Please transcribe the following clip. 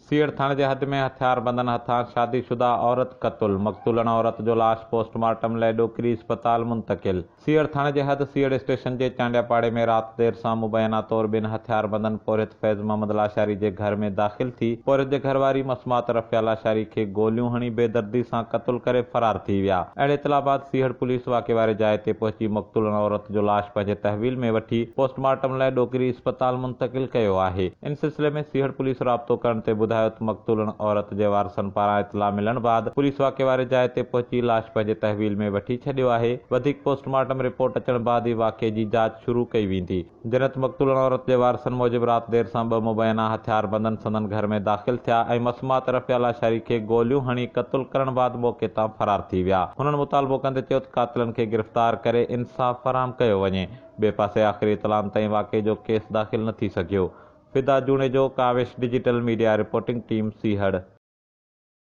سيهڙ ٿاڻي جي حد ۾ هٿياربندن هٿان شادي شده عورت قتل، مقتولڻ عورت جو لاش پوسٽ مارٽم لئه ڏوڪري اسپتال منتقل. سيهڙ ٿاڻي جي حد سيهڙ اسٽيشن جي چانڊيا پاڙي ۾ رات دير سان مبينا طور ٻن هٿياربندن پورهيت فيض محمد لاشاري جي گهر ۾ داخل ٿي پورهيت جي گهرواري مسمات رفيعه لاشاري کي گوليون هڻي بيدردي سان قتل ڪري فرار ٿي ويا. اهڙي اطلاع بعد سيهڙ پوليس واقعي واري جاء تي پهچي مقتولڻ عورت جو لاش پنهنجي تحويل ۾ وٺي پوسٽ مارٽم لئه ڏوڪري اسپتال منتقل ڪيو آهي. ان سلسلي ۾ سيهڙ پوليس رابطو ڪرڻ تي ٻڌايو ته مقتولڻ عورت جي وارثن پاران اطلاع ملڻ بعد پوليس واقعي واري جاء تي پهچي لاش پنهنجي تحويل ۾ وٺي ڇڏيو آهي، وڌيڪ پوسٽ مارٽم رپورٽ اچڻ بعد ئي واقعي جي جاچ شروع ڪئي ويندي. جڏهن ته مقتولڻ عورت جي وارثن موجب رات دير سان ٻه مبينا هٿياربندن سندن گهر ۾ داخل ٿيا ۽ مسمات رفيع لاشاري کي گوليون هڻي قتل ڪرڻ بعد موقعي تان فرار ٿي ويا. هنن مطالبو ڪندي چيو ته قاتلن کي گرفتار ڪري انصاف فراهم ڪيو وڃي. ٻئي پاسي آخري اطلاعن تائين واقعي جو ڪيس داخل نه ٿي سگهيو. Fida Junejo, Kawish digital media reporting team, Sehar.